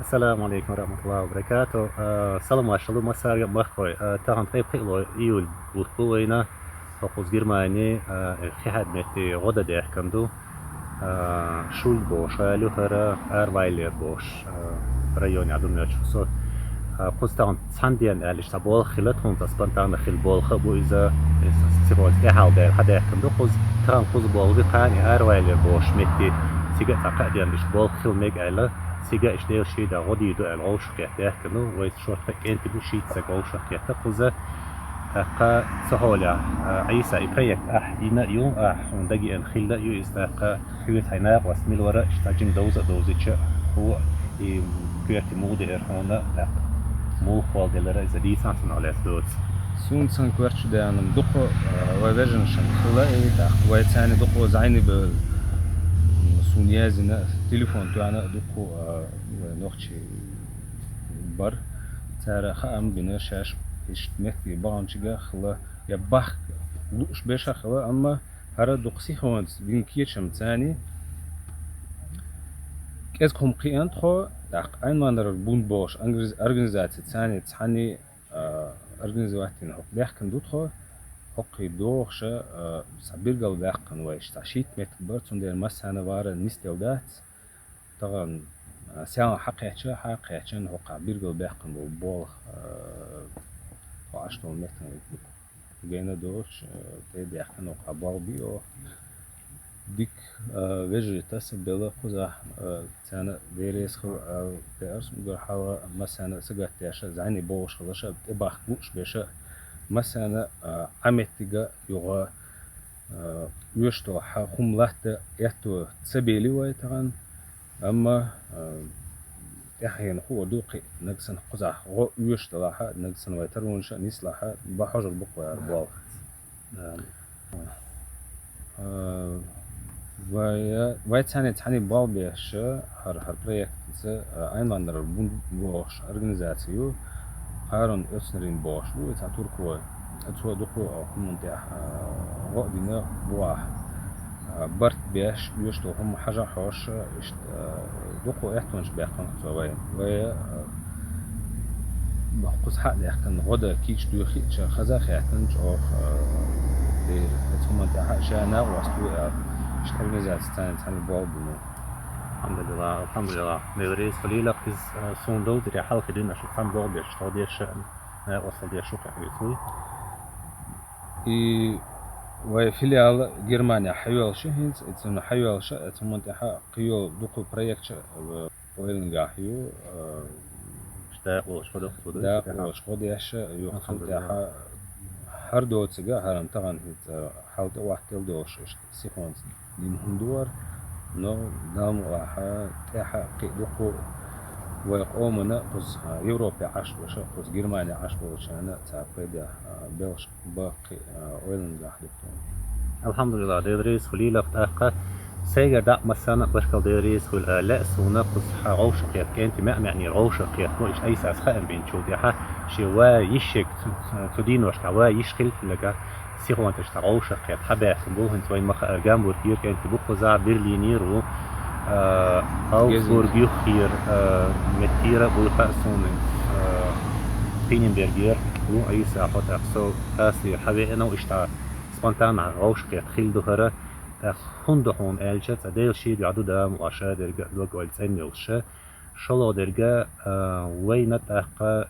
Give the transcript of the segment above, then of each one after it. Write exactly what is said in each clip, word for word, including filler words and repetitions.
Ассаламу алейкум ва рахматуллахи ва баракату. Э, салам-маршалла ду массарга а, махкой. Э, тахан ткъе пхиъ июль бутт бу вайна. Хо кхуза Германи, э, хи хьад метте гӀо дан даьхкан ду. Э, Шульг бохуш гӀала ю хӀара, Аьрвайлер бохуш, э, районе а ду моьттуш со. Э, кхуза тахан цхьан ден аьлла, иштта болх хилла тхуна, цхьа спонтанно хилла болх а бу иза. Иза сироца тӀехьал даьр хьадаьхкан ду кхуза. Тахан кхуза болх бу кхана и Аьрвайлер бохуш метте. Цига а цхьа кхаа ден иштта болх хила мега аьлла. Цига а иштта Дела шийда гӀо дийр ду аьлла, вовшахкхетта даьхкан ду. Вай шортта кӀентий бу, шийтта саг вовшахкхетта кхуза. ТӀаккха ца хьолехь, а, Ӏийса, и проект ахь йина а ю, ахь хьуна дагеана хилла а ю иза, тӀаккха хьоьца хьайн накъост мила вара, иштта жима довза а довзийча, хьо и коьрте муха деара хьуна, тӀаккха муха хьол делара иза дийцахьа цунах лаьцна доца. Суна цхьан коьртачу даьхкина дукха, а, вай вежаршна хилла, и тӀаккха вай царна дукха зӀамига бевлла, м, суна яздина, телефон тоьхна а дукха, а, вай нохчий бар. Цара хаам бина шаьш иштта меттиге баханчига хилла, я бахка лууш беша хилла, амма хӀара дукха сихонца бина кечам царна. КӀезиг хӀума кхиъна тхо, тӀаккха Ӏаьнманарар бун бохуш ангриз-, организаци царна цхьанне, а, организовать дина хӀокху баьхкина ду тхо, хӀокхий дохуша, а, цхьа билгал баьккхина вайша, цхьа шийтта меттиг бара, цундела массарна вара нисделла дац. Тахан, а, сел хьакхаьчча, хьакхаьчча, хӀокху билгал баьккхина болу болх, а, тхо Ӏаш долу меттиг гайна доцуш, а, тӀе а даьхкина, хӀокху болх бу оха. Дика, а, вежарий таса а белла кхузахь, а, царна Дела реза хуьлда, а, де арс угар хьалха массарна а сагатдеш, зӀамига бовш хиларш, тӀебахка лууш беша, массарна, а, Ӏа меттига юха, а, оьшуш долу хьан хӀума латта аьтто ца бели вай тахан. Амма, а, тӀаьхьенна хуур ду кхин а, нагахь санна кхузахь гӀо оьшуш далахь а, нагахь санна вай таронаш а нислахь а, бан хьожур бу-кх вай хӀара болх. А, вай, вай царна цхьаьна болх беш, хӀара, хӀара проектаца, а, Ӏаьнманарар бун бохуш организаци ю, Харун Оьцнарин бохуш бу, и цхьа турко, цо дукха хӀуманна тӀехь, а, гӀо а дина бу ахь. А, барт беш, оьшуш долу хӀума хьажа а хьош, иштта, а, дукха аьттонаш баьккхина цо вай. Вай, а, кхуза хьа а даьхкина, гӀо дан кийча дуьйххьиъча, хаза а хаьттина чӀогӀа, а, дера. Оцу хӀуманна тӀехь а ша накъост ву аьлла, иштта организаци царна цхьаьна болх бина. Алхьамдулиллах, алхьамдулиллах. Дела реза хуьлийла, иза, а, суна довзаре хьалхе дуьйна аша цхьаьна болх беш, тхо деш а, накъостал деш а кхин а вуй. И вай филиал Германехь хьайоьллуш ю хӀинца, и цунна хьайоьллуш а, цу хӀуманна тӀехь а кхийолу дукха проекташ а, э, ойланехь ю, э, дакъа волуш гӀо деш а, юха цунна тӀехь а хӀара доцург а, хӀара-м тахана хӀинца хьал тӀе хӀоттийла долуш, иштта сихонца дина хӀума ду хӀара, но Дала мукъалахь тӀаьхьа кхин а дукха вай къомана кхуза Европе Ӏаш болуш а, кхуза Германе Ӏаш болчарна а цхьа пайда, а, белхаш бан кхин а, а, ойланехь ду тхуна. Алхьамдулиллах, Дела реза хуьлийла тӀаккха. Сайгара дӀа а массарна а баркалла, Дела реза хуьлда аьлла лаьа суна, кхуза хьан вовшахкхетта кӀентий маьӀ-маьӀнера вовшахкхетта, ну, иштта Ӏийсас хаам бинчул тӀаьхьа, шен ван йиш ерг цу, цу дийношкахь ван йиш хилла хилларг, сихонца иштта вовшахкхетта хьабаьхкина бу, хӀинца вайн маха ара Гамбургера кӀентий бу кхузахь, Берлинера ву, а, Аугсбург юххера, а, меттера а вуй хаьа суна, а, Пинненбергера ву, Ӏийса хьо тӀаккха со къастийра хьан веана, иштта спонтанно вовшахкхетта хилла ду хӀара. ТӀаккха хӀунда ду хьуна аьлча, цкъа Дела шийга ду, Дала мукъалахь шадерг а дог-ойла цӀена йолуш. ШолгӀа дерг а, а, вайна тӀаккха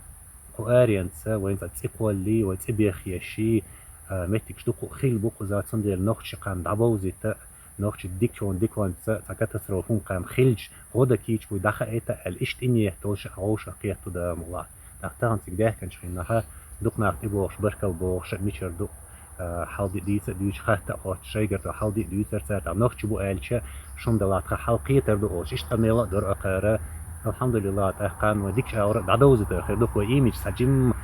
кху аренца, вайн цкъа цӀе кхоллий, вай цӀе бехъешший, а, меттигаш дукха хилла бу кхуза, цундела нохчий кхарна дӀабовзийта, нохчий дикачунна диканца цхьа катастрофа хӀума кхарна хилча, гӀо дан кийча буй дӀахаийта аьлла, иштта и нийят долуш а вовшахкхетта ду, Дала мукъалахь. ТӀаккха тахана цига даьхкинчу хенахь дукха нах тӀебогӀуш, баркалла бохуш а мичара ду, а, хьал-диъ дийца а дуьйцуш, хатта а хоттуш, шайгара тӀе хьал-диъ дуьйцура цара, тӀаккха нохчий бу аьлча, шуна делахь тхан хьал кхетар ду олуш, иштта къамел а дора акхара. Алхьамдулиллах, тӀаккха кхарна вай дикачу агӀор а дӀадовзийтар хир ду-кх вай имидж цхьа жимма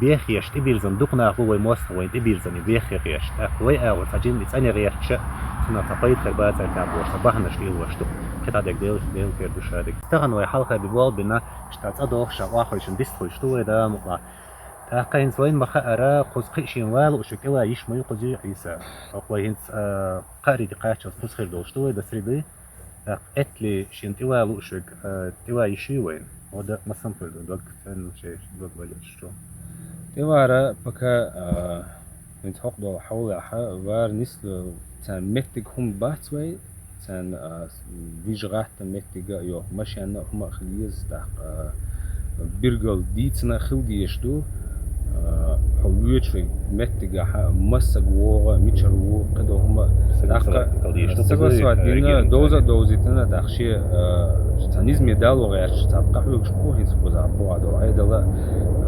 бехъеш, тӀебирзина дукха нах бу вай мостагӀ вайна тӀебирзина бехъеш. ТӀаккха вай агӀор цхьа жимма и цӀена гӀерташ а, цунах цхьа пайда хир бацара тӀехь бохуш, цхьа бахьанаш лелош ду. Кхин цхьа дерг Дела, Дела кхера ду шадерг. Тахана вай хьалха бу болх бина, иштта цӀа дохуш а, охьахуьйшина дистхуьлуш ду вай, Дала мукъалахь. ТӀаккха хӀинца вайна ма хаара, кхуза кхин а шена ван лууш верг тӀеван йиш ма ю кхуза, Ӏийса. ХӀокху вай хӀинца, а, кхаарийга кхаччалц кхуза хир долуш ду вай, Дасриди. ТӀаккха Ӏеттале шена тӀеван лууш верг, а, тӀеван йиш юй вайна? Ода массан пурда дог царна шей дог валеш чу. ТӀевара пока, а, хӀинца хьокху долу хьолехьа вара нисло царна меттиг хӀума бац вай, царна, а, вижа гӀатта меттига а йоху машенна а хӀума а хила еза, тӀаккха, а, биргал дийцина хила дезаш ду, а, хьо воьдуш вай меттигахьа массаг вогӀу, мичара ву, кхидолу хӀума тӀаккха согласовать дина, довза а довзийтина, тӀаккха шен, а, цхьа низаме дало гӀерташ, цхьа къахьоьгуш бу хӀинца кхузахь бохьа долу Ӏедала,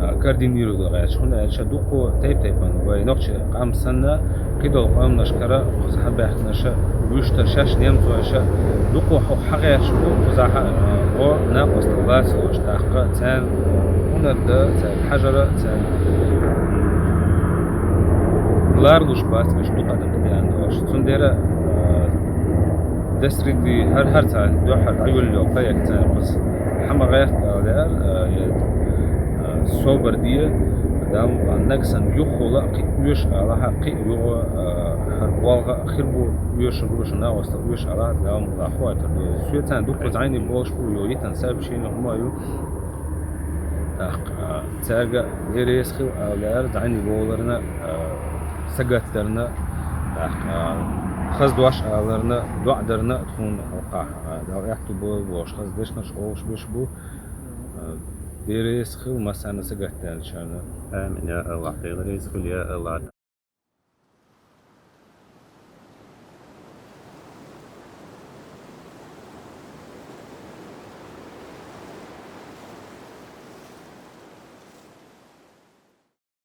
а, координировать гӀерташ, хӀунда аьлча дуккха тайп-тайпана вай нохчи къам санна, кхидолу къоманашкара кхузахь баьхкинаша вуьштар шаьш немцойша дуккха хьо хьагӀерташ бу кхузахь, а, гӀо накъост лацалуш, тӀаккха царна хӀунар дан, царна хьажара, царна ларлуш бац аша дукха адам деана долуш. Цундела, а, дасрити хӀара-хӀара царна дуьххьара дӀайолло проект царна кхуза хьама гӀерта ала лаьара, а, я, а, собар де, Дала ма-, нагахь санна юххула кхин оьшу алахьа, кхин юха, а, хӀара болх а хир бу, оьшур бу шуна, накъост оьшу алахьа, Дала ма-, ла хӀоттар ду. Соьца дуккха зӀене болуш бу, йо, йитан сообщени хӀума ю. ТӀаккха, а, цаьрга Дела реза хила ала лаьара, зӀене воларна, а, сагатдарна, тӀаккха, а, хаза дош аларна, доӀа дарна тхуна хьокхахь, а, Дала аьтту бойла бохуш, хаза дешнаш олуш беш бу. А, Дела реза хила массарна сагатдаьллачарна. Амин, я АллахӀ, Дела реза хила, я АллахӀ.